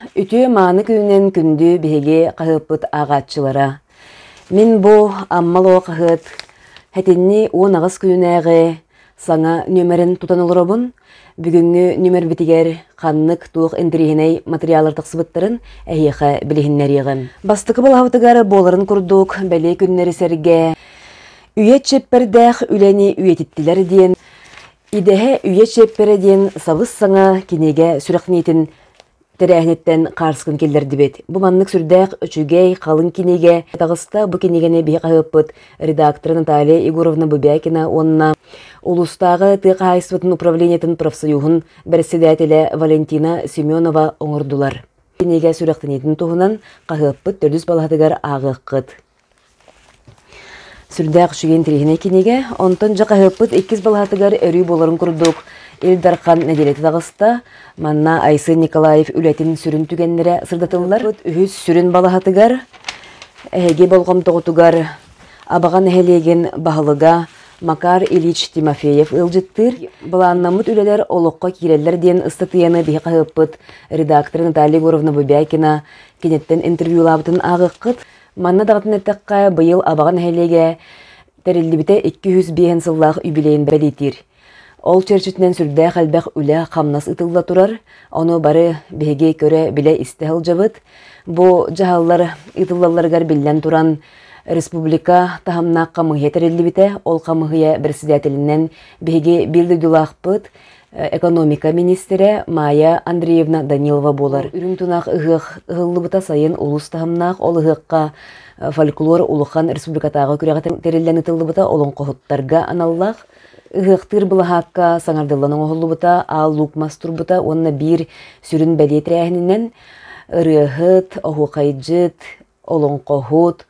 Үтүө мааны күнүнэн күндү биһиги хаһыаппыт ааҕааччылара. Мин бу Амма Лоо хаһыат хэтинни 18 күнүнээҕи саҥа нүөмэрин тутан олоробун. Бүгүҥҥү нүөмэрбитигэр ханнык туох интэриэһинэй материаллар тахсыбыттарын эһиэхэ билиһиннэриэҕим. Бастакы балаһабытыгар буоларын курдук бэлиэ күннэри сэргэ үйэ чиэппэрдээх үлэни үйэтиттилэр диэн Идэһэ үйэ чиэппэрэ диэн сабыс-саҥа кинигэ сүрэхниитин тэрээһиниттэн хаарыскын киллэрдибит. Бу маннык сүрдээх үчүгэй, халыҥ кинигэ таҕыста. Бу кинигэни биһи хаһыаппыт редактора Наталья Егоровна Бубякина уонна улуустааҕы тыа хаһаайыстыбатын управлениетын профсоюһун бэрэссэдээтэлэ Валентина Семенова оҥордулар. Кинигэ сүрэхтэниитин туһунан хаһыаппыт төрдүс балаһатыгар ааҕыаххыт. Сүрдээх үчүгэй интэриэһинэй кинигэ. Онтон дьэ хаһыаппыт иккис балаһатыгар өрүү буоларын курдук Ил Дархан нэдиэлэтэ таҕыста. Манна Айсен Николаев үлэтин сүрүн түгэннэрэ сырдатыллар. Үһүс сүрүн балаһатыгар эһиги болҕомтоҕутугар Абаҕа нэһилиэгин баһылыга Макар Ильич Тимофеев ыалдьыттыыр. Былааннаммыт үлэлэр олоххо киирэллэр диэн ыстатыйаны биһи хаһыаппыт редактора Наталья Егоровна Бубякина киниттэн интервьюлаабытын ааҕыаххыт. Манна даҕатан эттэххэ, быйыл Абаҕа нэһилиэгэ тэриллибитэ 205 сыллаах юбилейын бэлиэтиир. Ол чэрчитинэн сүрдээх элбэх үлэ-хамнас ыытылла турар. Ону бары биһиги көрө-билэ истэ сылдьабыт. Бу дьаһаллар ыытыллалларыгар биллэн туран, республика таһымнаах хамыыһыйа тэриллибитэ. Ол хамыыһыйа председателинэн биһиги биир дойдулаахпыт экономика министрэ Майя Андреевна Данилова буолар. Үрүҥ тунах ыһыах ыһыллыбыта сайын улуус таһымнаах ол ыһыахха фольклор улахан республикатааҕы күрэҕэ тэриллэн ыытыллыбыта олоҥхоһуттарга аналлаах. Ыһыахтыыр былаһаакка саҥардыллан оҥоһуллубута, аал луук мас турбута уонна биир сүрүн бэлиэ тэрээһининэн ырыаһыт, оһуохайдьыт, олоҥхоһут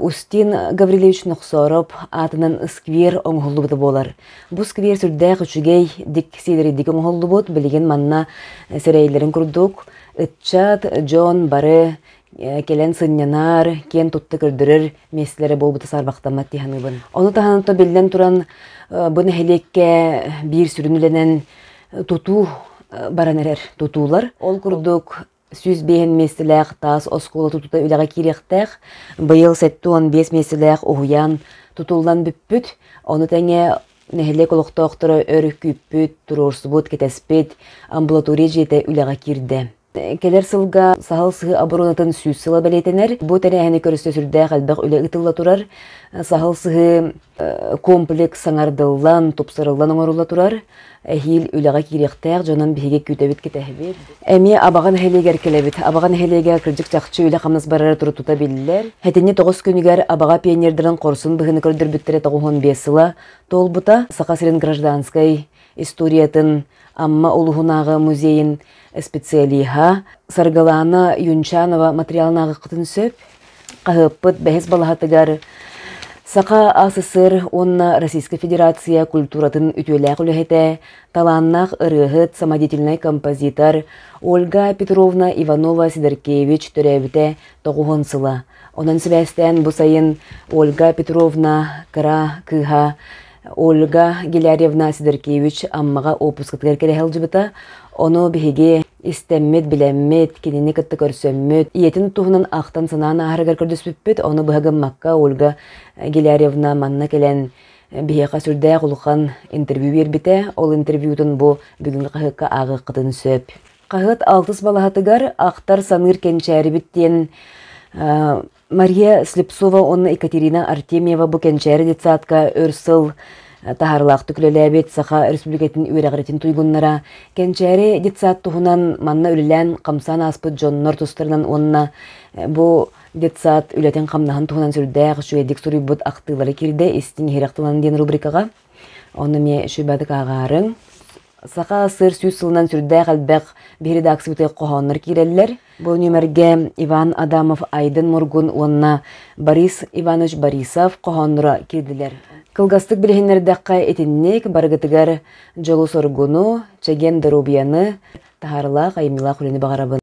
Устин Гаврильевич Нохсоороп аатынан сквер оҥоһуллубута буолар. Бу сквер сүрдээх үчүгэй, дик сиэдэрийдик оҥоһуллубут. Билигин манна сэрэйэллэрин курдук ыччат, дьон бары кэлэн сынньанар, киэн тутта көрдөрөр миэстэлэрэ буолбута саарбахтаммат дии саныыбын. Ону таһынан то биллэн туран бу нэһилиэккэ биир сүрүн үлэнэн тутуу баран эрэр тутуулар. Ол курдук 105 миэстэлээх таас оскуола тутуута үлэҕэ киириэхтээх. Быйыл 75 миэстэлээх уһуйаан тутуллан бүппүт. Ону тэҥэ нэһилиэк олохтоохторо өр күүппүт, туруорсубут, кэтэспит амбулатория дьиэтэ үлэҕэ киирдэ. Кэлэр сылга Саһыл сыһыы оборонатын 100 сыла бэлиэтэнэр. Бу тэрээһини көрүстэ сүрдээх элбэх үлэ ыытылла турар. Саһыл сыһыы комплекс саҥардыллан, тупсарыллан оҥорулла турар. Эһиил үлэҕэ киириэхтээх дьонун биһиги күүтэбит кэтэһэбит. Эмиэ Абаҕа нэһилиэгэр кэлэбит. Абаҕа нэһилиэгэ кырдьык чахчы үлэ-хамнас барара турутута биллэр. Хэтинньи 9 күнүгэр Абаҕа пионердарын хорсун быһыыны көрдөрбүттэрэ 95 сыла туолбута. Саха сирин гражданскай историятын Амма улуһунааҕы музейын специалиһа Саргылаана Юнчанова материалын ааҕыаххытын сөп. Хаһыаппыт бэһис балаһатыгар Саха АССР уонна Российскай Федерация культуратын үтүөлээх үлэһитэ, талааннаах ырыаһыт, самодеятельнай композитор Ольга Петровна Иванова-Сидоркевич төрөөбүтэ 90 сыла. Онон сибээстээн бу сайын Ольга Петровна кыра кыыһа Ольга Гелярьевна Сидоркевич Аммаҕа уоппускатыгар кэлэ сылдьыбыта. Ону биһиги истэммит, билэммит, кинини кытта көрсөммүт, ийэтин туһунан ахтан-санаан ааһарыгар көрдөспүппүт. Ону быһа гыммакка Ольга Гелярьевна манна кэлэн биһиэхэ сүрдээх улахан интервью биэрбитэ. Ол интервьютун бу бүгүҥҥү хаһыакка ааҕыаххытын сөп. Хаһыат алтыс балаһатыгар «Ахтар-саныыр кэнчээрибит» диэн Мария Слепцова уонна Екатерина Артемьева бу Кэнчээри детсадка өр сыл таһаарыылаахтык үлэлээбит Саха Республикатын үөрэҕиритин туйгуннара Кэнчээри детсад туһунан манна үлэлээн хамсаан ааспыт дьоннор тустарынан уонна бу детсад үлэтин-хамнаһын туһунан сүрдээх үчүгэйдик суруйбут ахтыылары киирдэ истиҥ иһирэх тылынан диэн рубрикаҕа. Онно эмиэ үчүгэйдик ааҕаарыҥ. Саха сыр 100 сылынан сүрдээх элбэх биһи редакциябытыгар хоһооннор киирэллэр. Бу нүөмэргэ Иван Адамов Айдын Мургун уонна Борис Иванович Борисов хоһоонноро киирдилэр. Кылгастык билиһиннэрдэххэ итинник барыгытыгар дьолу-соргуну, чэгиэн доруобуйаны, таһаарылаах айымньылаах үлэни баҕарабын.